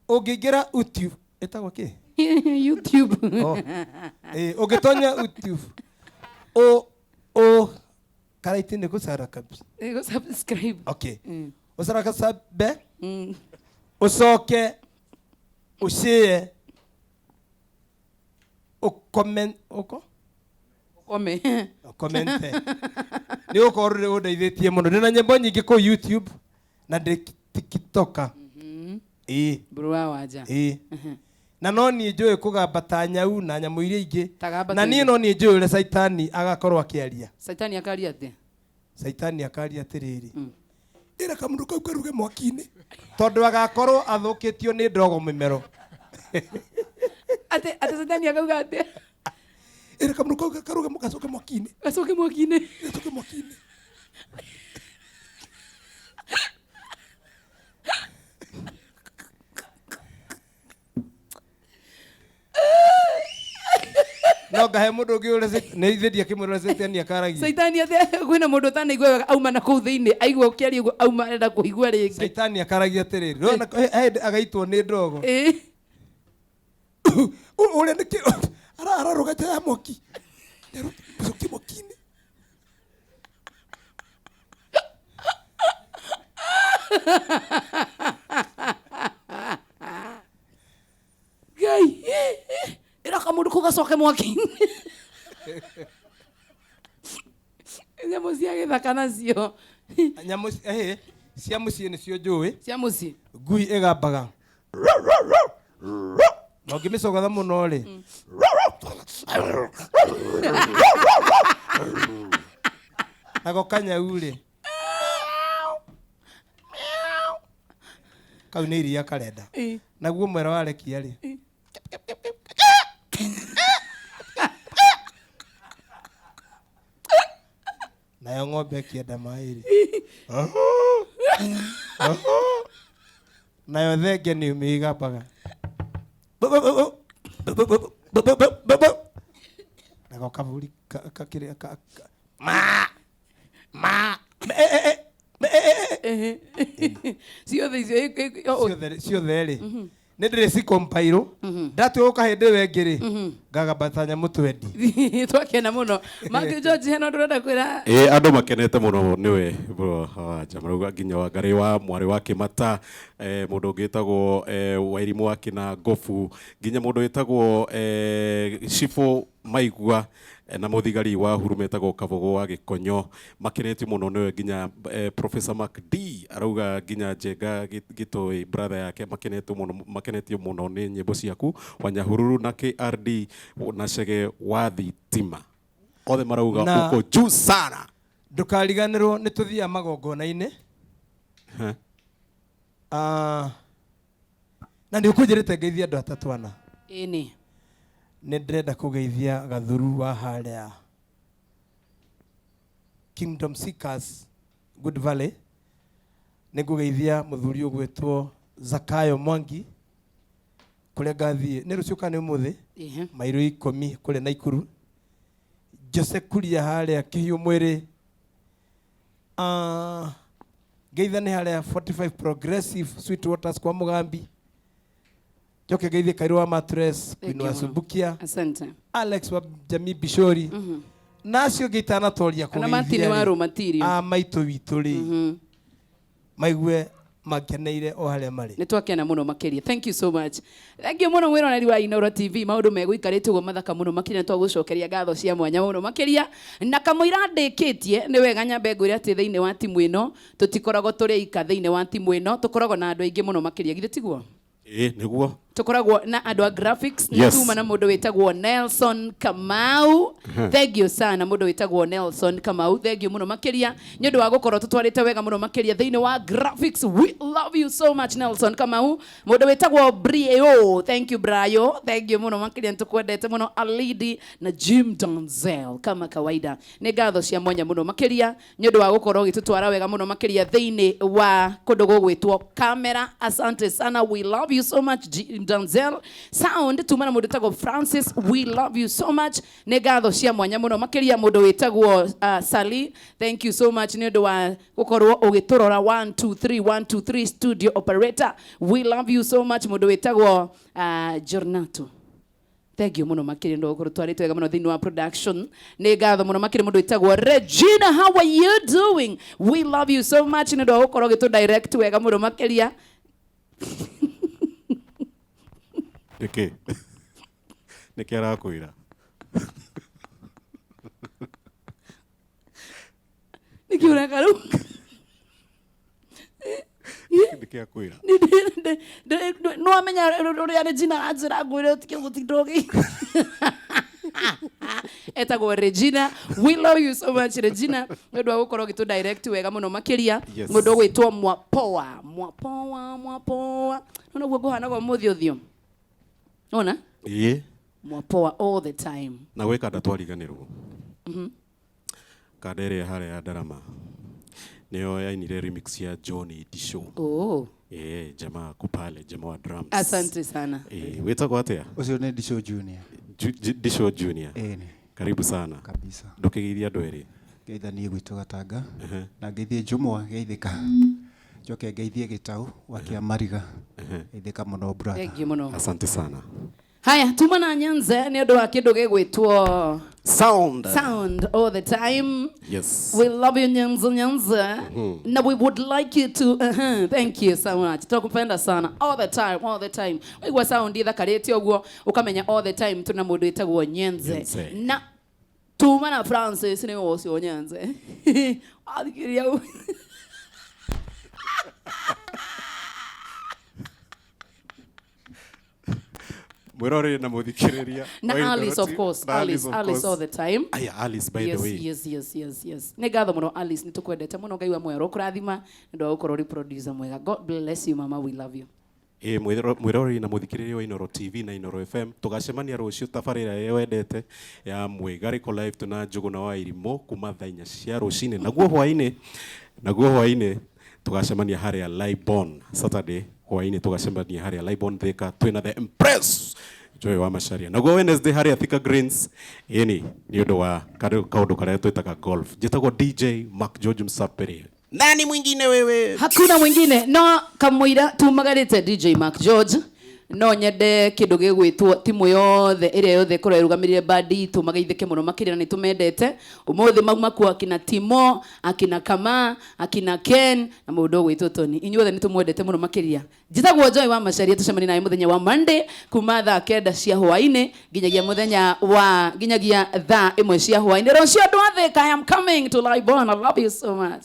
Ũngĩingĩra YouTube ĩtagwo kĩ? YouTube. Oh. Ũngĩtonya YouTube o karaiti nĩ gũcara kabisa. Nĩ gũ-subscribe. Okay. Ũcara sabe. Ũcoke ũshare ũcomment ũko? Ũkome. Ũkomente. Nĩ ũkorwo nĩ ũndeithĩtie mũno. Ndĩna nyĩmbo nyingĩ kũu YouTube na ndĩ TikToker. Ĩĩ. Mbũrũ wa Wanja. Ĩĩ. Na no niĩ njũĩ kũgamba ta nyau na nyamũ iria ingĩ. Ta gamba Na ta niĩ ingĩ. no niĩ njũĩ ũrĩa Caitani agakorwo akĩaria. Caitani akaria atĩa? Caitani akaria atĩrĩrĩ. Ĩra kamũndũ kau karuge mwaki-inĩ. Tondũ agakorwo athũkĩtio nĩ ndogo mĩmero. Atĩ Caitani akauga atĩa? Ĩra kamũndũ kau karuge gacoke mwaki-inĩ. Gacoke mwaki-inĩ. Gacoke mwaki-inĩ. No ngahe mũndũ ũngĩ ũrĩa nĩ ithe ndiakĩmwĩra ũrĩa caitani akaragia. Caitani atĩ kwĩna mũndũ ũtanaigua wega auma na kũu thĩinĩ aigua ũkĩaria ũguo auma arenda kũigua rĩngĩ. Caitani akaragia atĩrĩrĩ, nĩwona he hĩndĩ agaitwo nĩ ndogo. Ĩĩ. Ũrĩa nĩkĩ ararũga nja ya mwaki. Nĩarũcokia mwaki-inĩ. Ngai ĩra kamũndũ kau gacoke mwaki-inĩ. Nyamũ cia gĩthaka nacio. Nyamũ cia mũciĩ nĩcio njũĩ. Cia mũciĩ. Ngui ĩgambaga. Na ũngĩmĩcogatha mũno rĩ. Nako kanyau rĩ. Kau nĩ iria karenda. Naguo mwera warekia rĩ. Nayo ng'ombe ĩkĩenda maĩ rĩ. Nayo thenge nĩ ũmĩgambaga. Nako kaburi kakĩrĩa ma ma Ciothe icio ciothe rĩ nĩ ndĩrĩ cikompairũ ndatua gũka hĩndĩ ĩyo ĩngĩ rĩ ngagamba nyamũ twendi. Twakena mũno. Matthew George hena ũndũ ũrenda kwĩra? Ĩ andũ makenete mũno nĩwe bro wanja marauga nginya Wangarĩ wa mwarĩ wa Kĩmata, mũndũ ũngĩ wĩtagwo Wairimũ wa Kĩna Ngobu, nginya mũndũ wĩtagwo Cibũ Maigua na mũthigari wa Uhuru metagwo Kabogo wa Gĩkonyo makenetio mũno nĩwe nginya Professor Mark D arauga nginya Njenga Gĩtoi brother yake makenetio mũno, makenetio mũno nĩ nyĩmbo ciaku Wanyahururu na KRD na Chege wa Thitima othe marauga Na uko juu sana. Ndũkariganĩrwo nĩ tũthiaga magongona-inĩ. Na nĩ ũkũnjĩrĩte ngeithie andũ atatũ ana. Ĩni. Nĩ ndĩrenda kũgeithia Gathuru wa harĩa Kingdom Seekers Good Valley. Nĩ ngũgeithia mũthuri ũgwĩtwo Zakayo Mwangi kũrĩa ngathiĩ nĩ rũciũ kana nĩ ũmũthĩ mairo 10 kũrĩa Naikuru. Jose Kuria harĩa Kĩhiũ mwĩrĩ. Ngeitha nĩ harĩa 45 Progressive Sweet Waters kwa Mũgambi. Njoke ngeithie Kairũ wa Mattress, Queen wa Subukia. Asante. Alex wa Jamii Bishori. Na acio ũngĩ itanatoria Kana Martin kũgeithia wa rĩ, Rũmatirio. a maitũ witũ rĩ, maigue makeneire o harĩa marĩ. Nĩ twakena mũno makĩria. Thank you so much. Thank you mũno mwĩroreri wa Inooro TV. Maũndũ megũikarĩte ũguo mathaka mũno makĩria, nĩ twagũcokeria ngatho cia mwanya mũno makĩria. Na kamũira ndĩkĩtie, nĩ wega nyambe ngwĩre atĩ thĩinĩ wa timu ĩno tũtikoragwo tũrĩ aika. Thĩinĩ wa timu ĩno tũkoragwo na andũ aingĩ mũno makĩria, githĩ tiguo? Ĩ nĩguo. Tũkoragwo na andũ a graphics, nĩ tuma na mũndũ wĩtagwo Nelson Kamau. Thank you sana mũndũ wĩtagwo Nelson Kamau. Thank you mũno makĩria nĩ ũndũ wa gũkorwo tũtwarĩte wega mũno makĩria thĩinĩ wa graphics. We love you so much Nelson Kamau. Mũndũ wĩtagwo Brio, thank you Brayo, thank you mũno makĩria, nĩtũkwendete mũno. Alidi na Jim Donzel kama kawaida, nĩ ngatho cia mwanya mũno makĩria nĩ ũndũ wa gũkorwo ũgĩtũtwara wega mũno makĩria thĩinĩ wa kũndũ gũgwĩtwo camera. Asante sana, we love you so much Jim Donzel. Sound tuma na mũndũ wĩtagwo Francis, we love you so much. Nĩ ngatho cia mwanya mũno makĩria mũndũ wĩtagwo Sally, thank you so much nĩ ũndũ wa gũkorwo ũgĩtũrora 1 2 3 1 2 3 studio operator, we love you so much. Mũndũ wĩtagwo Jornato, thank you mũno makĩria nĩ gũkorwo twarĩte wega mũno thĩinĩ wa production. Nĩ ngatho mũno makĩria mũndũ wĩtagwo Regina, how are you doing? We love you so much nĩ ũndũ wa gũkorwo ũgĩtũ direct wega mũno makĩria. Nĩkĩ? Nĩkĩ arakwĩra? Nĩkĩ ũreka rĩu? Nĩkĩ akwĩra? Nĩwamenya ũrĩa Regina aranjĩra ngwĩre ũtige gũtinda ũgĩ. Etagwo Regina, we love you so much Regina nĩ ũndũ wa gũkorwo ũgĩtũ direct wega mũno makĩria. Mũndũ ũgwĩtwo Mwapoa, Mwapoa, Mwapoa, nona ũguo ngũhanaga ũmũthĩ ũthiũ, ona Ĩ. Mwapoa all the time. Na gwĩ kanda twariganĩrwo. Kanda ĩrĩa harĩa ya ndarama nĩyo yainire remix ya Johnny Disho. Oh. Eh, jamaa kupale, jamaa wa drums. Asante sana. Eh, wĩtagwo atĩa? Ũcio nĩ Disho Junior. Disho Junior. Ĩni. Karibu sana. Kabisa. Ndũkĩgeithia andũ erĩ. Ngeithanie gwitũ Gatanga na ngeithie Njũmwa geithĩka, njoke ngeithie Gĩtau wa Kĩamariga, geithĩka mũno brother. Thank you mũno. Asante sana. Haya, tuma na Nyanze nĩ ũndũ wa kĩndũ gĩgwĩtwo Sound. Sound all the time. Yes. We love you, Nyanza Nyanza. Now we would like you to thank you so much. Tunakupenda sana all the time, all the time. Waigua sound ithakarĩte ũguo ũkamenya all the time tuna mũndũ wĩtagwo Nyenze. Nyenze. Na tuma na Francis nĩ ũcio Nyenze. Athikĩrĩria ũguo. Mwĩroreri na mũthikĩrĩria. Na Wa Alice, Inooro of course. Na Alice, of Alice course. all the time. Aya, Alice, by Yes, the way. yes, yes, yes, yes. Nĩ ngatho mũno Alice, nĩ tũkwendete mũno. Ngai wa muoyo ũkũrathima nĩ ũndũ wa gũkorwo ũrĩ producer mwega. God bless you, mama, we love you. Ĩ mwĩroreri na mũthikĩrĩria wa Inooro TV na Inooro FM, tũgacemania rũciũ tabarĩra ĩrĩa wendete ya Mwĩgarĩko Live tuna Njũgũna wa Irimũ kuma thaa 4 cia rũcinĩ, naguo hwaĩ-inĩ tũgacemania harĩa Libon Saturday hwaĩ-inĩ, tũgacemania harĩa Libon Thika twĩna The Empress Joy wa Macharia, naguo Wednesday harĩa Thika Greens ĩni nĩ ũndũ wa kaũndũ karĩa twĩtaga golf. Njĩtagwo DJ Mark George Msapere. Nani mwingine wewe? Hakuna mwingine no kamũira tumagarĩte DJ Mark George. No nyende kĩndũ gĩgwĩtwo timu yothe ĩrĩa yothe ĩkorwo ĩrũgamĩrĩire bandi itũ mageithĩke mũno makĩria, na nĩ tũmendete. Ũmũthĩ mauma kuo akina Timo, akina Kama, akina Ken na mũndũ ũgwĩtwo Tony. Inyuothe nĩ tũmwendete mũno makĩria. Njĩtagwo Joy wa Macharia. Tũcemanie nawe mũthenya wa Monday kuma thaa 9 cia hwaĩ-inĩ nginyagia mũthenya wa nginyagia thaa 1 cia hwaĩ-inĩ. Rũciũ andũ a Thika, I am coming to Libon. I love you so much.